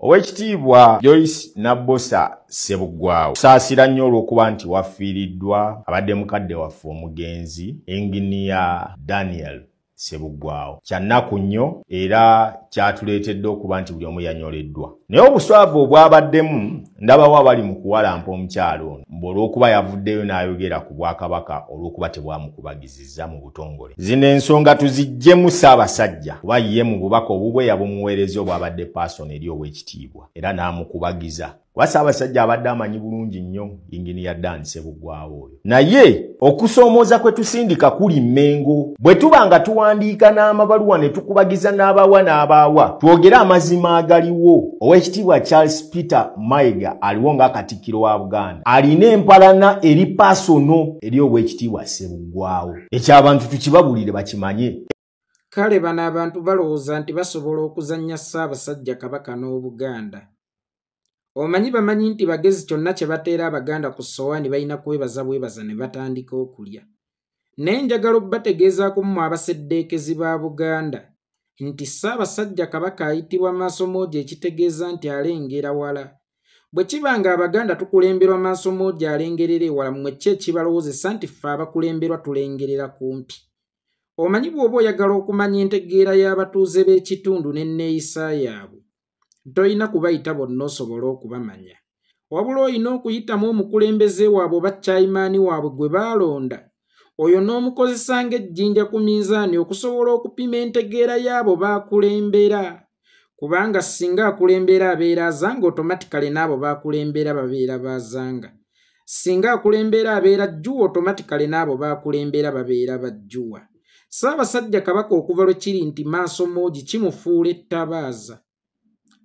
Oweekitiibwa Joyce Nabbosa Ssebuggwawo, saasira nnyo olw'okuba nti wafiiriddwa abadde mukadde waffe omugenzi Engineer Daniel Ssebuggwawo. Kya nnaku nnyo era kyatuleetedde okuba nti buli omu yanyoleddwa. Naye obuswavu obwabaddemu ndabawo abali mu kuwalampa omukyalo ono mbu olw'okuba yavuddeyo n'ayogera ku Bwakabaka olw'okuba tebwamukubagizizza mu butongole. Zino ensonga tuziggyemu Ssaabasajja kuba ye mu bubaka obubwe yabumuweereza obwabadde paasoni eri Oweekitiibwa era n'amukubagiza. Kuba Ssaabasajja abadde amanyi bulungi nnyo Engineer Dan Ssebuggwawo oyo. Naye okusoomooza kwe tusindika kuli Mmengo. Bwe tuba nga tuwandiika n'amabaluwa ne tukubagiza n'abawa n'abaawa, twogere amazima agaliwo. Oweekitiibwa Charles Peter Mayiga aliwo nga Katikkiro wa Buganda. Alina empalana eri paasono eri Oweekitiibwa Ssebuggwawo. Ekyo abantu tukibabulire bakimanye. Kale bano abantu balowooza nti basobola okuzannya Ssaabasajja Kabaka n'Obuganda. Omanyi bamanyi nti bagezi kyonna kye bateera Abaganda ku ssowaani balina kwebaza bwebaza ne batandika okulya. Naye njagala obbategeezaako mmwe abaseddeekezi ba Buganda nti Ssaabasajja Kabaka ayitibwa Maasomoogi, ekitegeeza nti alengera wala. Bwe kiba nga Abaganda tukulemberwa Maasomoogi alengerera ewala, mmwe ki ekibalowoozesa nti ffe abakulemberwa tulengerera kumpi? Omanyi bw'oba oyagala okumanya entegeera y'abatuuze b'ekitundu n'enneeyisa yaabwe, toyina kubayita bonna osobole okubamanya. Wabula oyina okuyitamu omukulembeze waabwe oba kyayimaani waabwe gwe baalonda, oyo n'omukozesa ng'ejjinja ku minzaani okusobola okupima entegeera y'abo b'akulembera. Kubanga singa akulembera abeera azanga, automatically n'abo b'akulembera babeera baazanga. Singa akulembera abeera jjuwa, automatically n'abo b'akulembera babeera bajjuwa. Ssaabasajja Kabaka okuva lwe kiri nti Maasomoogi kimufuula ettabaaza,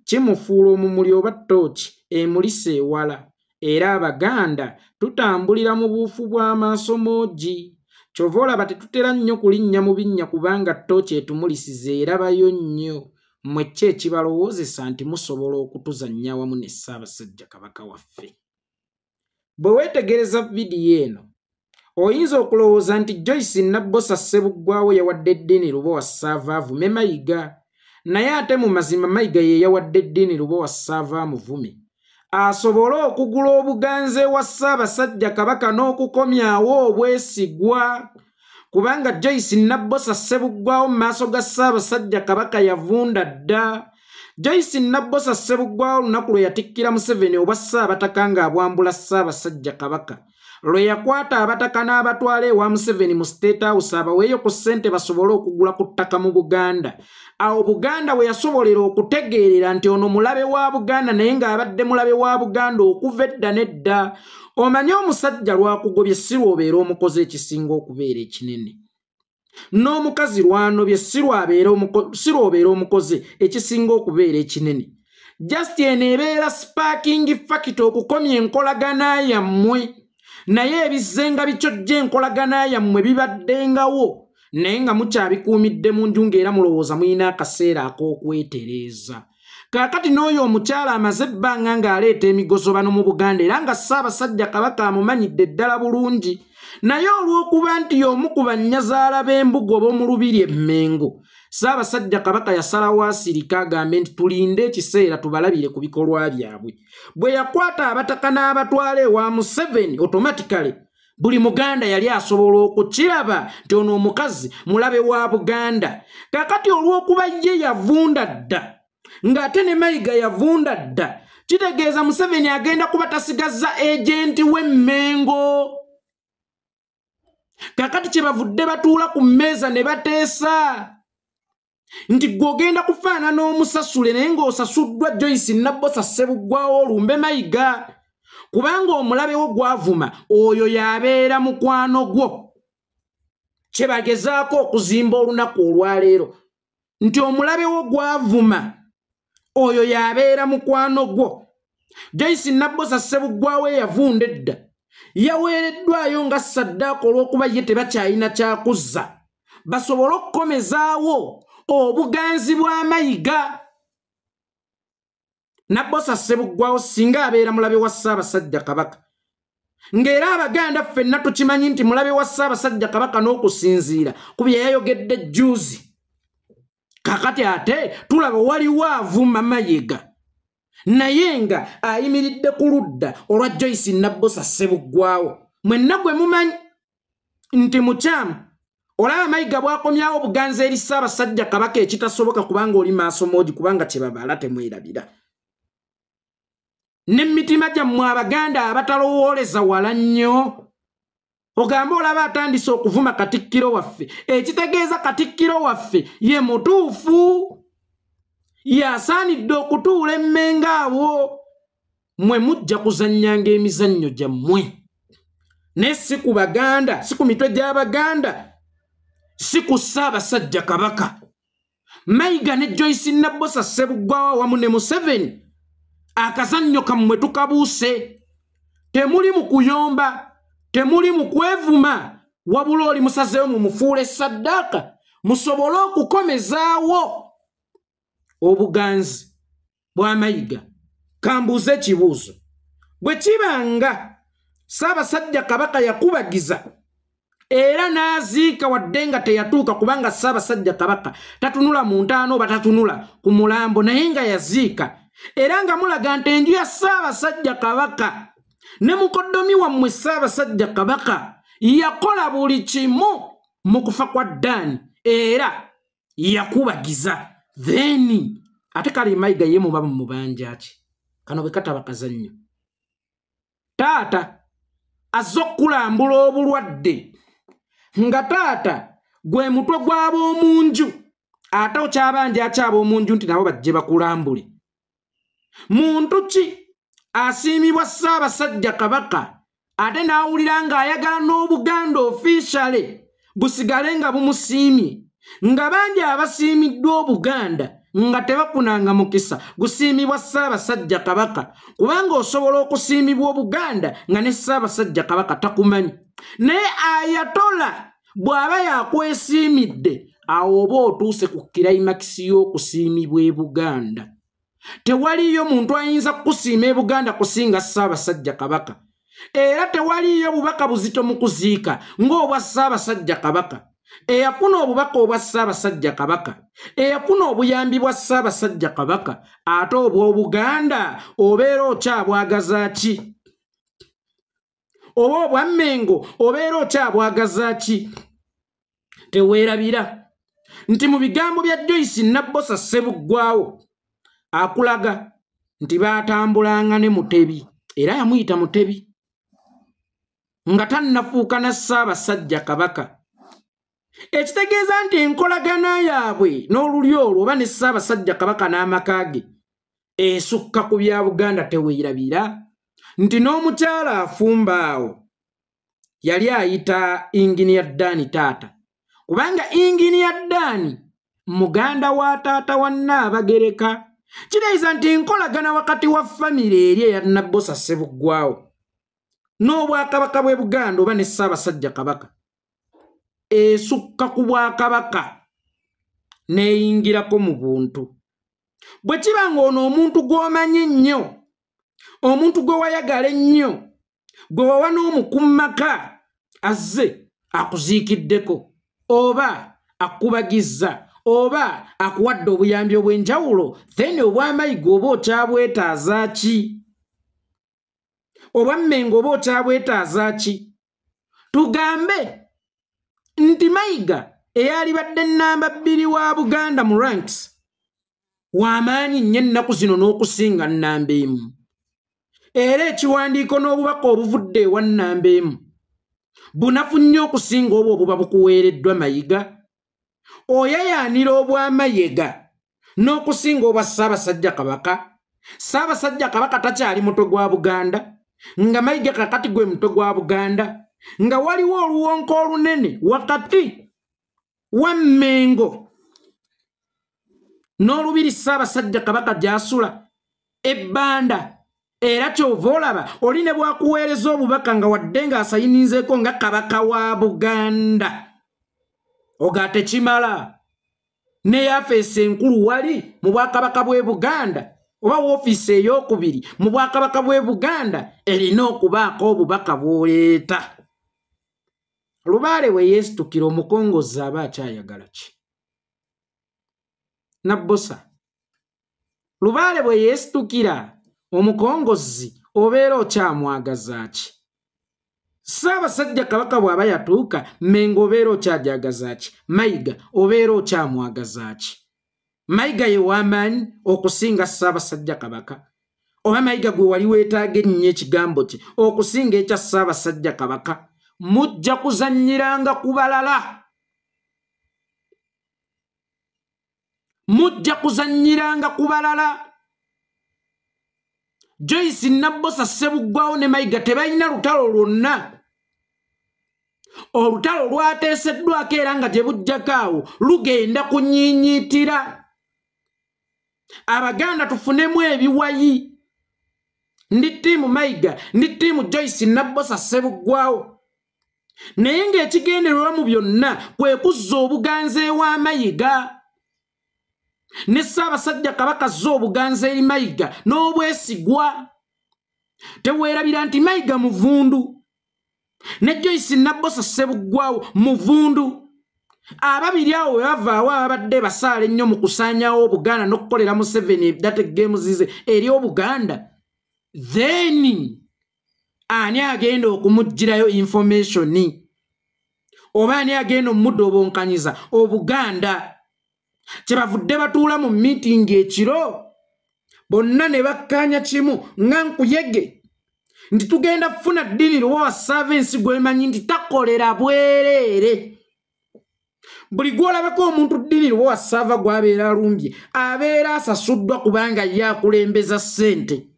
kimufuula omumuli oba ttooki emulisa ewala, era Abaganda tutambulira mu buufu bwa Maasomoogi. Ky'ova olaba tetutera nnyo kulinnya mu binnya kubanga ttooki etumulisiza erabayo nnyo. Mmwe ki ekibalowoozesa nti musobola okutuzannya wamu ne Ssaabasajja Kabaka waffe? Bwe weetegereza vidiyo eno, oyinza okulowooza nti Joyce Nabbosa Ssebuggwawo yawadde eddiini Lubowa Ssaava avume Mayiga. Naye ate mu mazima Mayiga ye yawadde eddiini Lubowa Ssaava amuvume, asobole okugula obuganzi ewa Ssaabasajja Kabaka n'okukomyawo obwesigwa. Kubanga Joyce Nabbosa Ssebuggwawo mu maaso ga Ssaabasajja Kabaka yavunda dda. Joyce Nabbosa Ssebuggwawo olunaku lwe yatikkira Museveni obwa Ssaabataka ng'abwambula Ssaabasajja Kabaka, lwe yakwata abataka n'abatwala ewa Museveni mu State House abaweeyo ku ssente basobole okugula ku ttaka mu Buganda. Awo Buganda we yasobolera okutegeerera nti ono mulabe wa Buganda, naye ng'abadde mulabe wa Buganda okuva edda n'edda. Omanyi omusajja lwakugobye si lw'obeera omukozi ekisinga okubeera ekinene, n'omukazi lwanobye si lw'obeera omukozi ekisinga okubeera ekinene. Just eno ebeera sparking factor okukomya enkolagana yammwe. Naye ebizzenga bikyojja enkolagana yammwe bibaddengawo, naye nga mukyabikuumidde mu nju ng'era mulowooza mulina akaseera ak'okwetereeza. Kaakati n'oyo omukyala amaze ebbanga ng'aleeta emigozobano mu Buganda era nga Ssaabasajja Kabaka amumanyidde ddala bulungi. Naye olw'okuba nti y'omu ku bannyazaala b'embuga ob'omu Lubiri e Mmengo, Ssaabasajja Kabaka yasalawo asirike agambe nti tulinde ekiseera tubalabire ku bikolwa byabwe. Bwe yakwata abataka n'abatwala ewa Museveni, automatically buli Muganda yali asobola okukiraba nti ono omukazi mulabe wa Buganda. Kaakati olw'okuba ye yavunda dda, ng'ate ne Mayiga yavunda dda, kitegeeza Museveni agenda kuba tasigazza agenti w'e Mmengo. Kaakati kye bavudde batuula ku mmeeza ne bateesa nti ggwe ogenda kufaanana omusasule naye ng'osasuddwa Joyce Nabbosa Ssebuggwawo olumbe Mayiga, kubanga omulabe wo gw'avuma oyo y'abeera mukwano gwo. Kye bagezaako okuzimba olunaku olwaleero nti omulabe wo gw'avuma oyo y'abeera mukwano gwo. Joyce Nabbosa Ssebuggwawo eyavunda edda yaweereddwayo nga ssaddaaka olw'okuba ye tebakyalina kyakuzza, basobole okukomezaawo obuganzi bwa Mayiga. Nabbosa Ssebuggwawo singa abeera mulabe wa Ssaabasajja Kabaka, ng'era Abaganda ffenna tukimanyi nti mulabe wa Ssaabasajja Kabaka n'okusinziira ku bye yayogedde jjuuzi. Kaakati ate tulaba waliwo avuma Mayiga. Naye nga ayimiridde ku ludda olwa Joyce Nabbosa Ssebuggwawo. Mwenna gwe mumanyi nti mukyamu. Olaba Mayiga bw'akomyawo obuganzi eri Ssaabasajja Kabaka ekitasoboka kubanga oli maaso moogi, kubanga kye babala temwerabira. N'emitima gyammwe Abaganda abatalowooleza wala nnyo. Ogamba olaba atandise okuvuma Katikkiro waffe, ekitegeeza Katikkiro waffe ye mutuufu, yasaanidde okutuula emmenga awo. Mmwe mujja kuzannyanga emizannyo gyammwe, naye si ku Baganda, si ku mitwe gy'Abaganda, si ku Ssaabasajja Kabaka. Mayiga ne Joyce Nabbosa Ssebuggwawo awamu ne Museveni, akazannyo kammwe tukabuuse. Temuli mu kuyomba, temuli mu kwevuma, wabula oli musazeewo mumufuule saddaaka musobole okukomezaawo obuganzi bwa Mayiga. Kambuuze ekibuuzo, bwe kiba nga Ssaabasajja Kabaka yakubagiza era n'aziika wadde nga teyatuuka, kubanga Ssaabasajja Kabaka tatunula mu ntaano oba tatunula ku mulambo, naye nga yaziika, era nga mulaga nti enju ya Ssaabasajja Kabaka ne mukoddomi wammwe Ssaabasajja Kabaka yakola buli kimu mu kufa kwa Ddaani era yakubagiza, then ate kale Mayiga ye muba mumubanja ki? Kano bwe kataba kazannyo. Taata azze okulambula obulwadde nga taata gwe mutwe gw'ab'omunju, ate okyabanja akyab'omunju nti nabo bajje bakulambule. Muntu ki asiimibwa Ssaabasajja Kabaka ate n'awulira ng'ayagala n'Obuganda officially busigale nga bumusiimye, nga bangi abasiimiddwa Obuganda nga tebafunanga mukisa gusiimibwa Ssaabasajja Kabaka, kubanga osobola okusiimibwa Obuganda nga ne Ssaabasajja Kabaka takumanyi. Naye Ayatola bw'aba yakwesiimidde, awo oba otuuse ku climax y'okusiimibwa e Buganda. Tewaliyo muntu ayinza kukusiima e Buganda kusinga Ssaabasajja Kabaka, era tewaliyo bubaka buzito mu kuziika ng'obwa Ssaabasajja Kabaka. Eyafuna obubaka obwa Ssaabasajja Kabaka, eyafuna obuyambi bwa Ssaabasajja Kabaka, ate obw'Obuganda obeera okyabwagaza ki? Oba obwa Mmengo obeera okyabwagaza ki? Teweerabira nti mu bigambo bya Joyce Nabbosa Ssebuggwawo akulaga nti baatambulanga ne Mutebi, era yamuyita Mutebi nga tannafuuka na Ssaabasajja Kabaka. Ekitegeeza nti enkolagana yaabwe n'olulyo olwo oba ne Ssaabasajja Kabaka n'amaka ge esukka ku bya Buganda. Teweerabira nti n'omukyala afumba awo yali ayita Inginiya Ddaani taata, kubanga Inginiya Ddaani muganda wa taata wa Nnaabagereka. Kitegeeza nti enkolagana wakati wa famire eri eya Nabbosa Ssebuggwawo n'obwakabaka bw'e Buganda oba ne Ssaabasajja Kabaka esukka ku bwakabaka n'eyingirako mu buntu. Bwe kiba ng'ono omuntu gw'omanyi ennyo, omuntu gwe wayagala ennyo, gwe wawa n'omukummaka azze akuziikiddeko oba akubagizza oba akuwadde obuyambi obw'enjawulo, then obwa Mayiga oba okyabwetaaza ki? Obwa Mmengo oba okyabwetaaza ki? Tugambe nti Mayiga eyalibadde nnamba 2 wa Buganda mu ranks w'amaanyi nnyo ennaku zino n'okusinga nnamba 1, era ekiwandiiko n'obubaka obuvudde ewa nnamba 1 bunafu nnyo okusinga obwo obuba bukuweereddwa Mayiga. Oyayaanira obwa Mayiga n'okusinga obwa Ssaabasajja Kabaka. Ssaabasajja Kabaka takyali mutwe gwa Buganda, nga Mayiga kakati gwe mutwe gwa Buganda, nga waliwo oluwonko olunene wakati wa Mmengo n'olubiri Ssaabasajja Kabaka gy'asula ebbanda. Era ky'ova olaba oli ne bw'akuweereza obubaka nga wadde ng'asayininzeeko nga Kabaka wa Buganda, oga tekimala. Ne yafeesi enkulu wali mu bwakabaka bw'e Buganda oba woofiisi ey'okubiri mu bwakabaka bw'e Buganda erina okubaako obubaka bw'oleeta. Lubaale we yeesitukira omukongozi aba akyayagala ki? Nabbosa. Lubaale bwe yeesitukira Omukongozzi obeera okyamwagaza ki? Ssaabasajja Kabaka bw'aba yatuuka, Mmengo obeera okyajagaza ki? Mayiga obeera okyamwagaza ki? Mayiga ye w'amaanyi okusinga Ssaabasajja Kabaka? Oba Mayiga gwe wali weetaaga ennyo ekigambo kye okusinga ekya Ssaabasajja Kabaka? Mujja kuzannyiranga ku balala. Mujja kuzannyiranga ku balala. Joyce Nabbosa Ssebuggwawo ne Mayiga tebalina lutalo lwonna. Olutalo lwateeseddwako era nga gye bujjako awo lugenda kunyiinyiitira. Abaganda tufunemu ebiwayi. Ndi ttiimu Mayiga, ndi ttiimu Joyce Nabbosa Ssebuggwawo. Naye ng'ekigendererwa mu byonna kwe kuzza obuganzi ewa Mayiga. Ne Ssaabasajja Kabaka azza obuganzi eri Mayiga n'obwesigwa. Teweerabira nti Mayiga muvundu, ne Joyce Nabbosa Ssebuggwawo muvundu. Ababiri awo we bavaawo ababadde basaala ennyo mu kusaanyaawo Obuganda n'okukolera Museveni data games ze eri Obuganda. Then ani agenda okumuggyirayo information? Oba ani agenda omudobonkanyiza Obuganda? Kyebavudde batuula mu meeting ekiro bonna ne bakkaanya kimu nga nkuyege nti tugenda kufuna ddiini lwa Savensi gwemanyi nti takolera bwereere. Buli gw'olabako omuntu ddiini lwa Sava gw'abeera alumbye abeera asasuddwa kubanga ye akulembeza ssente.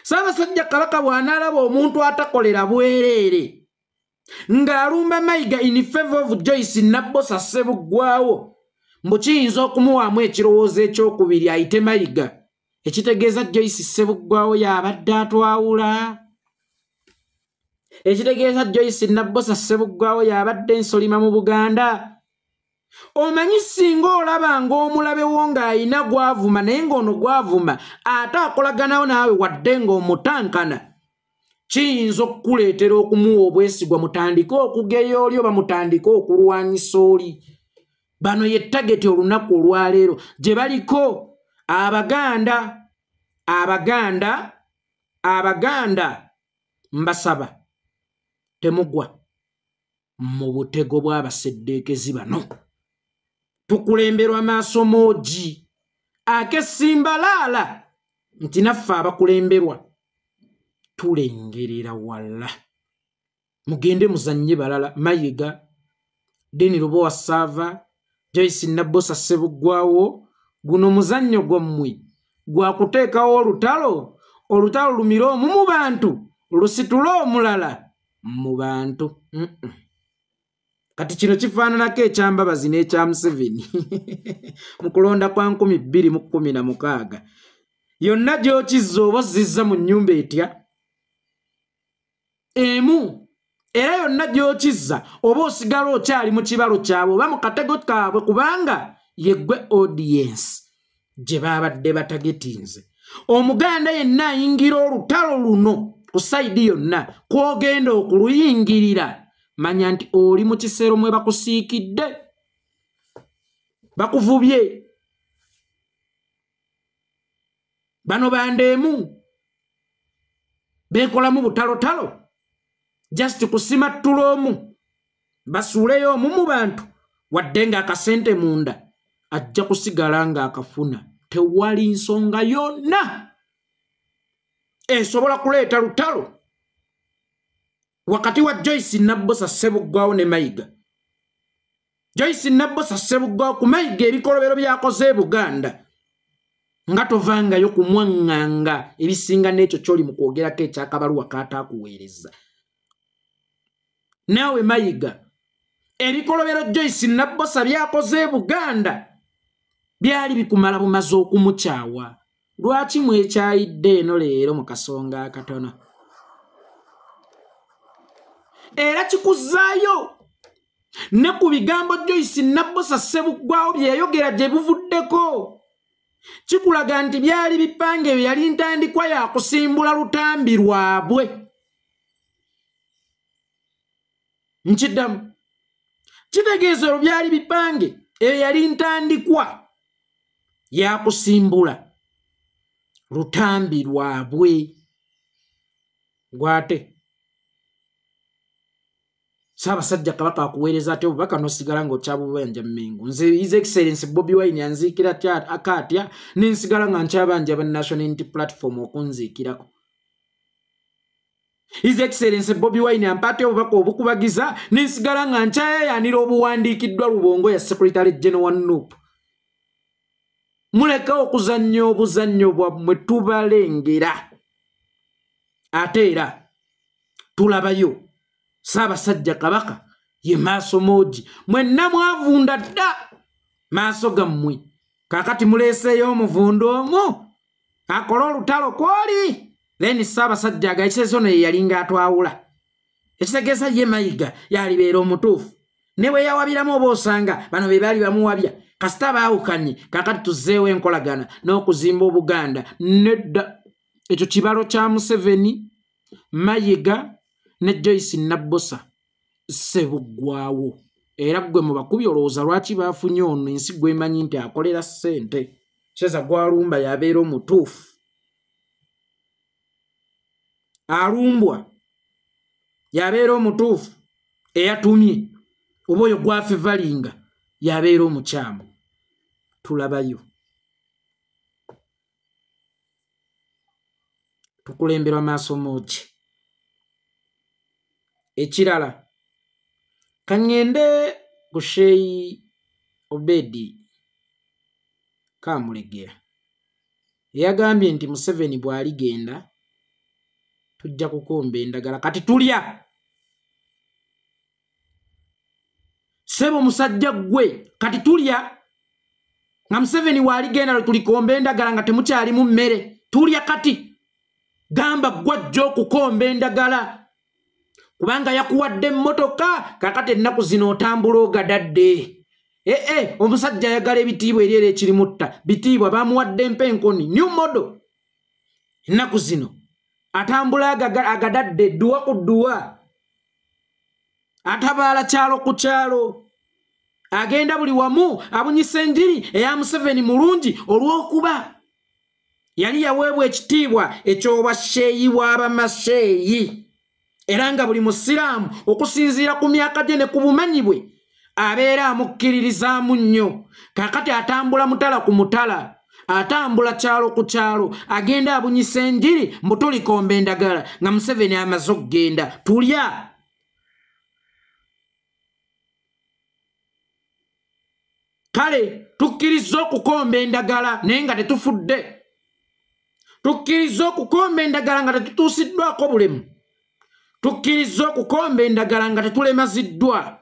Ssaabasajja Kabaka bw'anaalaba omuntu atakolera bwereere ng'alumba Mayiga in favor of Joyce Nabbosa Ssebuggwawo, mbu kiyinza okumuwaamu ekirowoozo ekyokubiri ayite Mayiga, ekitegeeza Joyce Ssebuggwawo y'abadde atwawula, ekitegeeza Joyce Nabbosa Ssebuggwawo y'abadde ensolima mu Buganda. Omanyi singa olaba ng'omulabe wo ng'ayina gw'avuma naye ng'ono gw'avuma ate akolaganawo naawe wadde ng'omutankana, kiyinza okukuleetera okumuwa obwesigwa mutandike okugeya oli oba mutandike okulwanyisa oli. Bano ye tageti olunaku olwaleero gye baliko Abaganda. Abaganda, Abaganda mbasaba temugwa mu butego bw'abaseddeekezi bano. Tukulemberwa maaso moogi akesimbalaala nti naffe abakulemberwa tulengerera wala. Mugende muzannye balala. Mayiga, Deni Lubowa Sava, Joyce Nabbosa Ssebuggwawo, guno muzannyo gwammwe gwa kuteekawo olutalo, olutalo lumire omu mu bantu, lusitule omulala mu bantu. Kati kino kifaananako ekya Mbabazi n'ekya Museveni mu kulonda kwa 2016. Yonna gy'okizza oba ozizza mu nnyumba etya? Emu. Era yonna gy'okizza oba osigala okyali mu kibalo kyabwe oba mu katego kaabwe, kubanga ye ggwe audience gye babadde batagetinze. Omuganda yenna ayingira olutalo luno ku sayidi yonna kw'ogenda okuluyingirira, manya nti oli mu kiseero mwe bakusiikidde, bakuvubye. Bano bandeemu beekolamu butalotalo just kusimattula omu basuuleyo omu mu bantu, wadde ng'akasente munda ajja kusigala ng'akafuna. Tewali nsonga yonna esobola kuleeta lutalo wakati wa Joyce Nabbosa Ssebuggwawo ne Mayiga. Joyce Nabbosa Ssebuggwawo ku Mayiga ebikolobero by'akoze e Buganda nga tovangayo kumwaŋŋanga ebisinga n'ekyo ky'oli mu kwogerako ekyakabaluwa k'ataakuweereza. Naawe Mayiga, ebikolobero Joyce Nabbosa by'akoze e Buganda byali bikumala bumaze okumukyawa. Lwaki mwekyayidde eno leero mu kasonga akatono? Era kikuzzaayo ne ku bigambo Joyce Nabbosa Ssebuggwawo bye yayogera gye buvuddeko. Kikulaga nti byali bipange ebyo yali ntandikwa ya kusimbula lutambi lwabwe. Nkiddamu, kitegeeza olwo byali bipange eyo yali ntandikwa ya kusimbula Lutambi lwabwe. Gwate Ssaabasajja Kabaka akuweereza atya obubaka n'osigala ng'okyabubanja Mmengo? Nze His Excellency Bobi Wine anziikira atya nensigala nga nkyabanja ba National Unity Platform okunziikirako. His Excellency Bobi Wine ampa atya obubaka obukubagiza nensigala nga nkyayayaanira obuwandiikiddwa Lubongo ya Secretary General wa NUP. Muleke okuzannya obuzannyo bwammwe, tubalengera. Ate era tulabayo Ssaabasajja Kabaka ye maaso moogi. Mwenna mwavunda dda maaso gammwe. Kaakati muleeseeyo omuvundo omu akole olutalo kwoli. Then Ssaabasajja agayiseezo naye yalinga atwawula. Ekitegeeza ye Mayiga yalibeera omutuufu. Ne bwe yawabiramu oba osanga bano be baali bamuwabya. Kasita baawukanye, kaakati tuzzeewo enkolagana n'okuzimba Obuganda. Nedda, ekyo kibalo kya Museveni, Mayiga ne Joyce Nabbosa Ssebuggwawo. Era ggwe mu bakubi olowooza lwaki baafunye ono ensi gw'emanyi nti akolera ssente. Kyeza gw'alumba y'abeera omutuufu. Alumbwa y'abeera omutuufu eyatumye, oba oyo gw'afevalinga y'abeera omukyamu. Tulabayo. Tukulemberwa maaso moogi. Ekirala, kaŋŋende ku Sheikh Obedi Kamulegeya. Yagambye nti Museveni bw'aligenda tujja kukomba endagala. Kati tulya. Ssebo musajja ggwe, kati tulya. Nga Museveni bw'aligenda lwe tulikomba endagala nga temukyalimu mmere. Tulya kati. Gamba ggwajja okukomba endagala. Kubanga yakuwadde emmotoka, kaakati ennaku zino otambula ogadadde. Omusajja ayagala ebitiibwa eri era ekirimutta. Bitiibwa bamuwadde empenkoni, new model. Ennaku zino atambula agadadde dduwa ku dduwa. Atabaala kyalo ku kyalo. Agenda buli wamu abunyisa enjiri eya Museveni mulungi olw'okuba yali yaweebwa ekitiibwa eky'obwasheeyi bw'abamasheeyi. Era nga buli musiraamu okusinziira ku myaka gye ne ku bumanyi bwe abeera amukkiririzaamu nnyo. Kaakati atambula mutala ku mutala, atambula kyalo ku kyalo, agenda abunyisa enjiri mbu tulikomba endagala nga Museveni amaze okugenda. Tulya. Kale tukkiriza okukomba endagala naye nga tetufudde. Tukkiriza okukomba endagala nga tetutuusiddwako bulemu. Tukkiriza okukomba endagala nga tetulemaziddwa.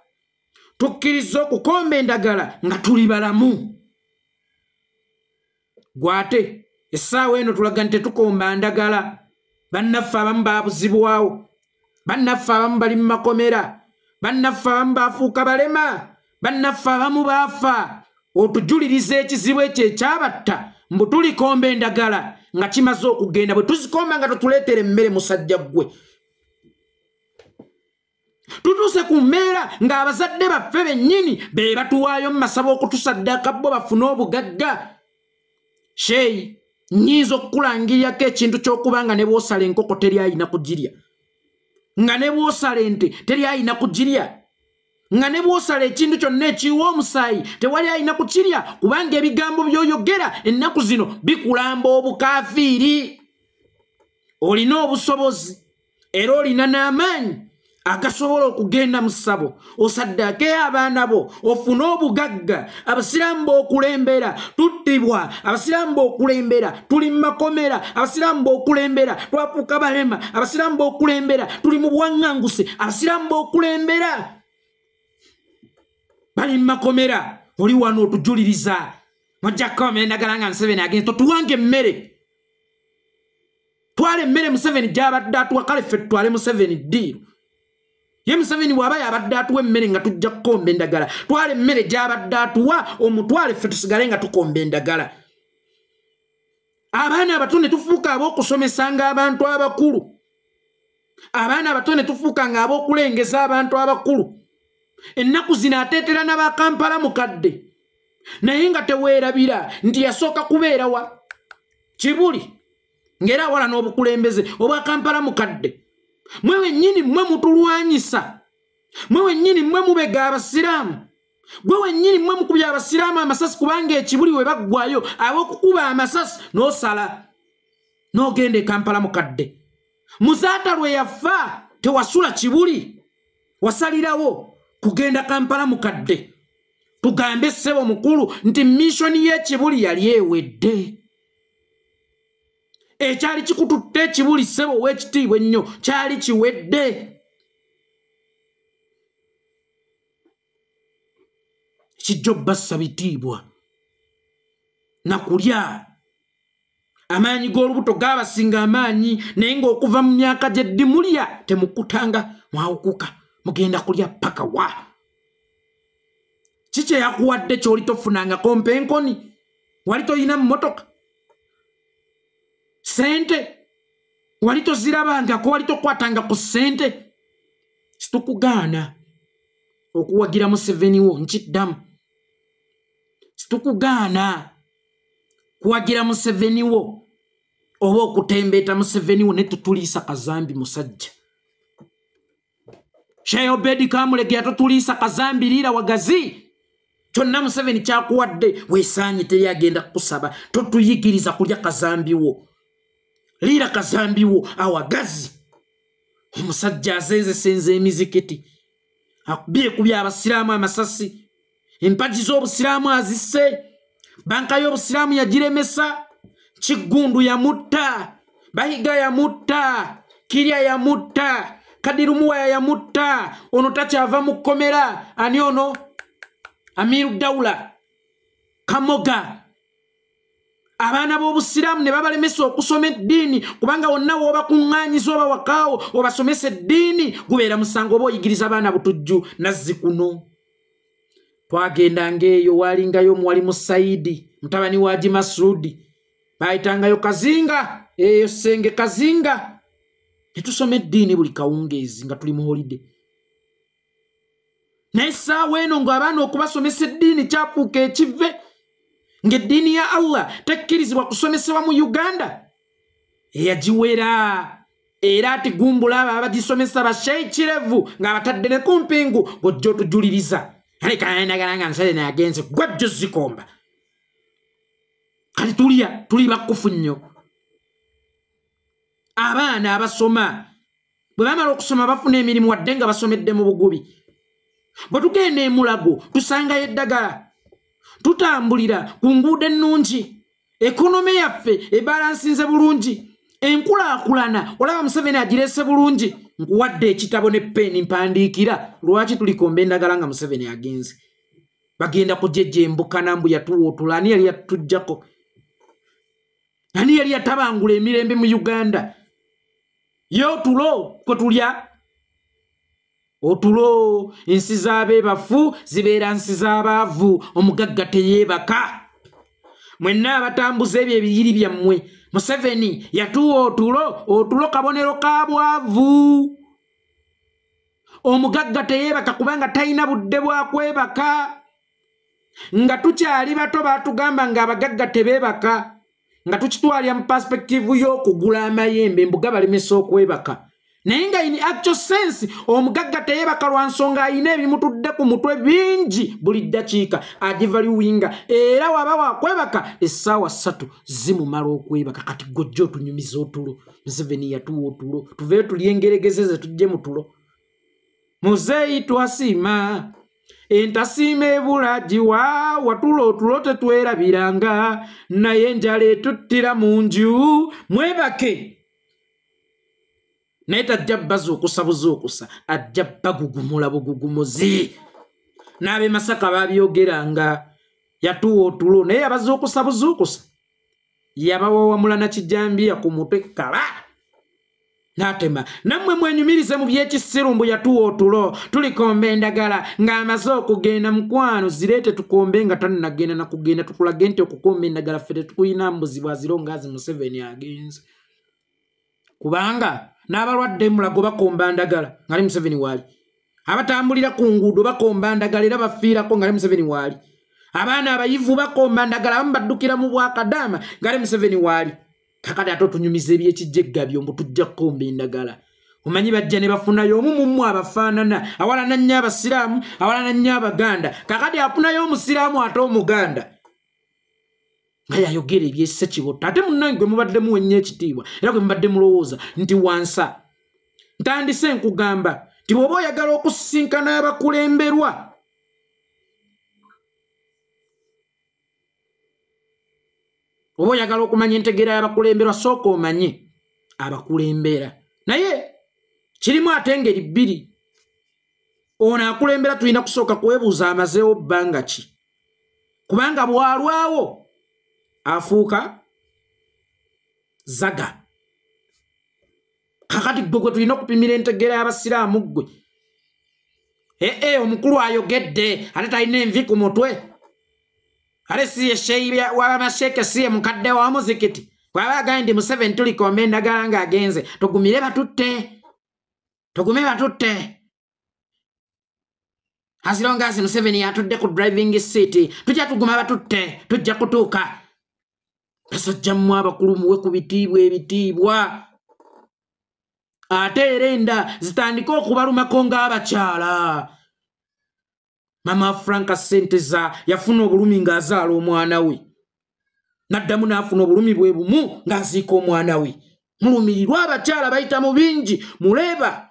Tukkiriza okukomba endagala nga tuli balamu. Gwate essaawa eno tulaga nti tetukomba ndagala. Bannaffe abamu baabuzibwawo, bannaffe abamu bali mu makomera, bannaffe abamu baafuuka balema, bannaffe abamu baafa. Otujuliriza ekizibu ekyo ekyabatta mbu tulikomba endagala nga kimaze okugenda. Bwe tuzikomba nga totuleetera emmere musajja ggwe. Tutuuse ku mbeera ng'abazadde baffe bennyini be batuwaayo mu masabo okutusaddaaka bo bafune obugagga. Sheikh, nnyinza okukulangirirako ekintu ky'okuba nga ne bw'osala enkoko teri ayina kugirya, nga ne bw'osala ente teri ayina kugirya, nga ne bw'osala ekintu kyonna ekiwa omusaayi tewali ayina kukirya, kubanga ebigambo by'oyogera ennaku zino bikulamba obukaafiiri. Olina obusobozi era olina n'amaanyi agasobola okugenda mu ssabo osaddaake abaana bo ofune obugagga. Abasiraamu b'okulembera tuttibwa, abasiraamu b'okulembera tuli mu makomera, abasiraamu b'okulembera twafuuka balema, abasiraamu b'okulembera tuli mu buwaŋŋanguse, abasiraamu b'okulembera bali mu makomera. Oli wano otujuliriza mujja kukomba endagala nga Museveni agenda. Totuwanga emmere, twala emmere Museveni gy'abadde atuwa. Kale ffe tutwale Museveni ddiiru. Ye Museveni bw'aba yabadde atuwa emmere nga tujja kukomba endagala, twala emmere gy'abadde atuwa omutwale ffe tusigale nga tukomba endagala. Abaana abato ne tufuuka ab'okusomesanga abantu abakulu, abaana abato ne tufuuka nga ab'okulengeza abantu abakulu. Ennaku zino ateetera n'abakampala mukadde, naye nga teweerabira nti yasooka kubeera wa Kibuli. Ng'era awala n'obukulembeze obwa Kampala mukadde. Mwe wennyini mmwe mutulwanyisa. Mwe wennyini mmwe mubega abasiraamu. Gwe wennyini mmwe mukubya abasiraamu amasasi kubanga ekibuli we baggwayo ab'okukuba amasasi n'osala n'ogenda e Kampala mukadde. Muzaata lwe yafa tewasula kibuli, wasalirawo kugenda Kampala mukadde. Tugambe ssebo mukulu nti missioni y'ekibuli yali ewedde. Ekyali kikututte ekibuli ssebo ow'ekitiibwa ennyo kyali kiwedde. Kijja obbassa bitiibwa nakulya. Amaanyi g'olubuto gaabasinga amaanyi, naye ng'okuva mu myaka gy'eddi mulya temukutanga mwawukuka, mugenda kulya paka wa. Kiki eyakuwadde ky'oli tofunangako mpenkoni? Wali toyina mmotoka? Ssente wali tozirabangako? Wali tokwatanga ku ssente? Situkugaana okuwagira Museveni wo, nkiddamu. Situkugaana kuwagira Museveni wo oba okutembeeta Museveni wo, ne tutuliisa kazambi musajja. Sheikh Obedi Kamulegeya totuliisa kazambi, liira wagazi. Kyonna Museveni kyakuwadde weesaanye teri agenda kukusaba. Totuyigiriza kulya kazambi wo, liira kazambi wo awagazi. Omusajja azenzesenze emizikiti, akubye abasiraamu amasasi, empagi z'obusiraamu azisse, banka y'obusiraamu yagiremesa, Kiggundu yamutta, Bahiga yamutta, Kirya yamutta, Kadirumuwaya yamutta, ono takyava mu kkomera, ani ono? Amiru Daula, Kamoga. Abaana b'obusiraamu ne babalemesa okusoma eddiini, kubanga wonna w'obakuŋŋaanyiza oba wakaawo obasomesa eddiini gubeera musango oba oyigiriza abaana butujju. Nazzi kuno twagendanga eyo, waalingayo omuwalimu Saidi mutabani wa Haji Masudi, bayitangayo Kazinga, eyo Senge Kazinga, ne tusoma eddiini buli kawungeezi nga tuli mu holiday. Naye essaawa eno ng'abaana okubasomesa eddiini kyafuuka ekive, ng'eddiini ya Allah tekkirizibwa kusomesebwa mu Uganda, eyagiwera era ati gumbula abo abagisomesa basheikh Kirevu ng'abatadde ne ku mpingu, ng'ojja otujuliriza aleka nga Museveni agenze gwajjo zikomba. Kati tulya tuli bakufu nnyo. Abaana abasoma bwe bamala okusoma bafuna emirimu wadde nga basomedde mu bugubi. Bwe tugenda e Mulago tusangayo eddagala, tutambulira ku nguudo ennungi, ekonome yaffe ebalansinze bulungi, enkulaakulana olaba Museveni agireese bulungi. Nkuwadde ekitabo ne peeni mpandiikira lwaki tulikomba endagala nga Museveni agenze. Bagenda kujejembukana mbu yatuwa otulo. Ani yali yatujjako? Ani yali yatabangula emirembe mu Uganda? Ye otulo kwe tulya otulo. Ensi z'abeebafu zibeera nsi z'abaavu, omugagga teyeebaka. Mwenna abatambuza ebyo ebiyiri byammwe, Museveni yatuwa otulo. Otulo kabonero ka bwavu. Omugagga teyeebaka kubanga talina budde bwa kwebaka. Nga tukyali bato baatugamba ng'abagagga tebeebaka, nga tukitwalira mu perspective y'okugula amayembe, mbuga balemesa okwebaka. Naye nga in actual sense omugagga teyeebaka lwa nsonga ayina ebimutudde ku mutwe bingi buli ddakiika agivaluwinga, era waba wakwebaka essaawa 3 zimumala okwebaka. Kati gojja otunyumiza otulo. Museveni yatuwa otulo, tuveeyo tulyengeregeze ze tujje mu tulo. Muzeeyi twasiima entasiima ebulagiwa, watulo otulo tetwerabiranga, naye enjala etuttira mu nju. Mwebake. Naye tajja bazuukusa buzuukusa, ajja bagugumula bugugumuzi. N'ab'e Masaka baabyogeranga, yatuwa otulo, naye yabazuukusa buzuukusa, yabawawamula na kijambiya ku mutwe kala n'atema. Nammwe mwenyumirize mu by'ekisiru mbu yatuwa otulo, tulikomba endagala ng'amaze okugenda. Mukwano zireete tukombe nga tannagenda na kugenda, tukulage nti okukomba endagala ffe tetukuyina mbuzibu azirongaazi Museveni agenze. Kubanga n'abalwadde Mulago bakomba ndagala nga Museveni waali, abatambulira ku nguudo bakomba ndagala era bafiirako nga Museveni waali, abaana abayivu bakomba ndagala, abamu baddukira mu bwakadaama nga Museveni waali. Kakati ate otunyumiza ebyekijjeggabyo mbu tujja kukomba endagala. Omanyi bajja ne bafunayo omu mu mmwe abafaanana, awalana nnyo Abasiraamu, awalana nnyo Abaganda. Kakati afunayo Omusiraamu ate Omuganda nga yayogera ebyessekibotto. Ate munnange gwe mubadde muwa ennyo ekitiibwa era gwe mubadde mulowooza nti wansa. Ntandise nkugamba nti bw'oba oyagala okusisinkana abakulemberwa, oba oyagala okumanya entegeera y'abakulemberwa, sooka omanye abakulembera. Naye kirimu ate engeri bbiri. Ono akulembera tulina kusooka kwebuuza amazeewo bbanga ki, kubanga bw'alwawo afuuka zaga. Kakati ggwe gwe tulina okupimira entegeera y'Abasiraamu ggwe. Omukulu ayogedde ate talina envi ku mutwe, ate si ye sheeyi w'abamasheeke, si ye mukadde wa muzikiti. Bw'aba agambye nti Museveni tulikomba endagala ng'agenze, tugumire batutte, tugume batutte. As long as Museveni atudde ku driving seat, tujja tuguma batutte, tujja kutuuka. Basajja mmwe abakulu muwe ku bitiibwa ebitiibwa. Ate era enda zitandike okubalumako ng'abakyala. Mama Frank Senteza yafuna obulumi ng'azaala omwana we, n'addamu n'afuna obulumi bwe bumu ng'aziika omwana we. Mulumirirwa abakyala bayita mu bingi, muleeba.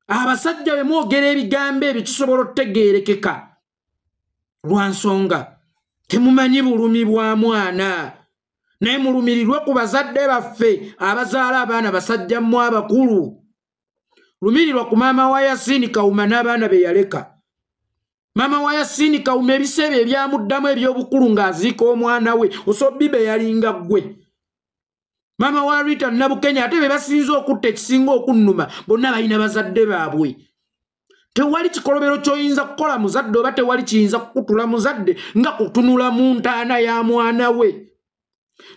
Abasajja bwe mwogera ebigambo ebyo kisobola okutegeerekeka lwa nsonga temumanyi bulumi bwa mwana. Naye mulumirirwe ku bazadde baffe abazaala abaana basajja mmwe abakulu. Lumirirwa ku maama wa Yasini Kawuma n'abaana be yaleka. Maama wa Yasini Kawuma ebiseera ebyamuddamu eby'obukulu ng'aziika omwana we, Osobbi be yalinga ggwe. Maama wa Rita Nabukenya ate be basinze okutta ekisinga okunnuma, bonna balina bazadde baabwe. Tewali kikolobero ky'oyinza kukola muzadde oba tewali kiyinza kukutula muzadde nga kutunula mu ntaana ya mwana we.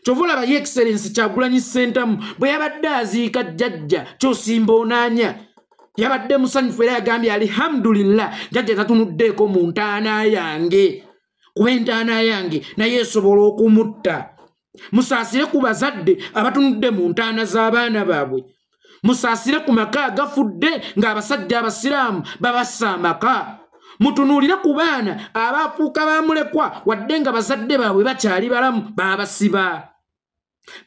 Kyova olaba Ye Excellence Kyagulanyi Ssentamu bwe yabadde aziika jjajja Kyosimba Onaanya, yabadde musanyufu era yagambye alhamdulillah jjajja tatunuddeeko mu ntaana yange, kuba entaana yange naye esobola okumutta. Musaasire ku bazadde abatunudde mu ntaana z'abaana baabwe. Musaasire ku maka agafudde ng'abasajja Abasiraamu babassa amaka. Mutunuulire ku baana abaafuuka bamulekwa wadde nga bazadde baabwe bakyali balamu, baabasiba,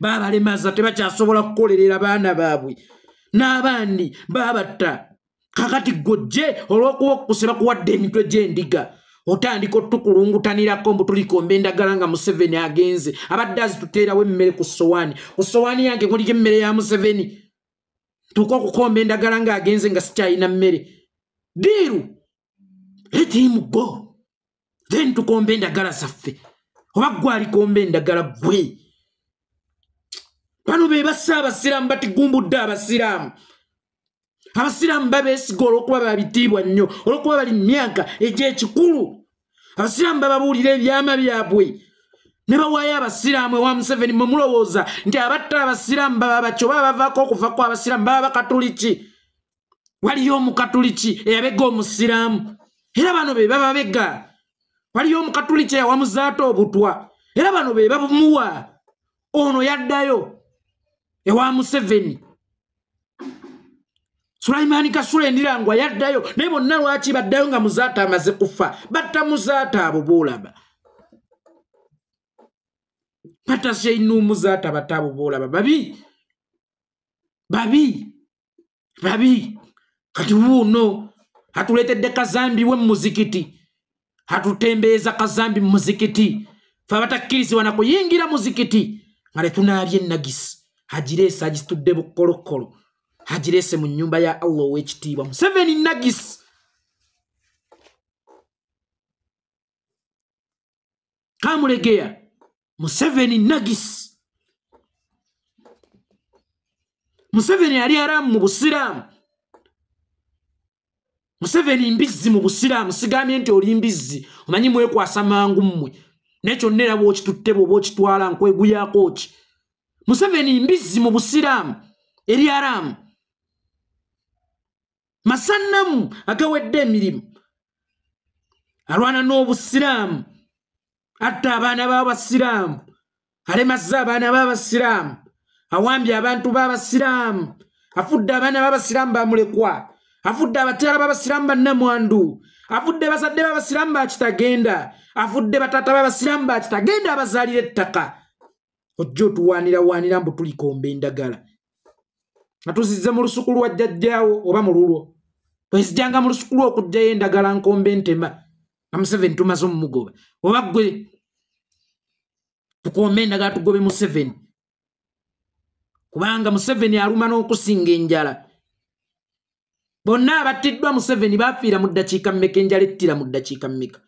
baabalemaza, tebakyasobola kukolerera baana baabwe, n'abandi baabatta. Kakati gojje olw'okuba okukuse bakuwadde emitwe gy'endiga, otandika otukulungutanirako mbu tulikomba endagala nga Museveni agenze. Abadde azituteerawo emmere ku ssowaani, ku ssowaani yange kuliko emmere ya Museveni. Tuuka okukomba endagala ng'agenze nga sikyalina mmere. Diiru, let him go, then tukomba endagala zaffe. Oba ggwe alikomba endagala ggwe. Bano be bassa Abasiraamu, batigumbudde Abasiraamu. Abasiraamu babeesiga olw'okuba babitiibwa nnyo, olw'okuba bali mu myaka egy'ekikulu. Abasiraamu bababuulira ebyama byabwe ne bawaayo Abasiraamu ewa Museveni. Mwe mulowooza nti abatta Abasiraamu baba batyo, baba bavaako okuva ku Abasiraamu baba Bakatuliki. Waliyo Omukatuliki eyabega Omusiraamu, era bano be bababega. Waliyo Omukatuliki eyawa Muzaata obutwa, era bano be babumuwa. Ono yaddayo ewa Museveni. Sulaimani Kasule Ndirangwa yaddayo, naye bonna lwaki baddayo nga Muzaata amaze kufa? Batta Muzaata abo boolaba, batta Sheinu Muzaata, batta abo boolaba. Babi babi babi. Kati wuuno atuleetedde kazambi we mu muzikiti, atutembeeza kazambi mu muzikiti. Fe abatakkirizibwa na kuyingira muzikiti nga tetunaabye nagisi, agireese agitudde bukolokolo, agireese mu nnyumba ya Allah ow'ekitiibwa. Museveni nagisi. Kamulegeya Museveni nagisi. Museveni yali haramu mu Busiraamu. Museveni mbizzi mu Busiraamu. Sigambye nti oli mbizzi, omanyi mwekwasa mangu mmwe, naye kyonna era bw'okitutte bw'oba okitwala nkweguyako ki. Museveni mbizzi mu Busiraamu, eri haramu. Masannamu agawedde emirimu, alwana n'Obusiraamu, atta abaana b'Abasiraamu. Alemazza abaana b'abasiraamu, awambye abantu b'abasiraamu, afudde abaana b'abasiraamu bamulekwa, afudde abakyala b'abasiraamu bannamwandu, afudde bazadde b'abasiraamu bakitagenda, afudde bataata b'abasiraamu bakitagenda abazaalira ettaka. Ojja otuwaanira waanira mbu tulikomba endagala. Nga tuzizze mu lusuku lwa jjajjaawo oba mu lulwo. Bwezijjanga mu lusuku lwo okuggyayo endagala nkombe ntema. Nga Museveni tumaze omumugoba. Oba ggwe tukombe endagala tugobe Museveni. Kubanga Museveni aluma n'okusinga enjala. Bonna abattiddwa Museveni bafiira mu ddakiika mmeka, enjala ettira mu ddakiika mmeka.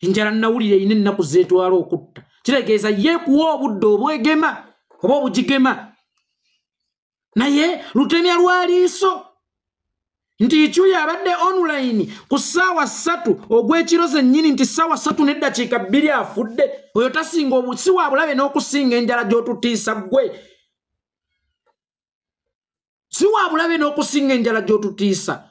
Enjala nnawulire erina ennaku zeetwala okutta. Kitegeeza ye kuwa obudde obwegema oba obugigema. Naye lutemya lwa liiso nti Ichuya abadde online ku ssaawa 3 ogw'ekiro zennyini, nti ssaawa 3:02 afudde. Oyo tasinga si wa bulabe n'okusinga enjala gy'otutiisa ggwe. Si wa bulabe n'okusinga enjala gy'otutiisa.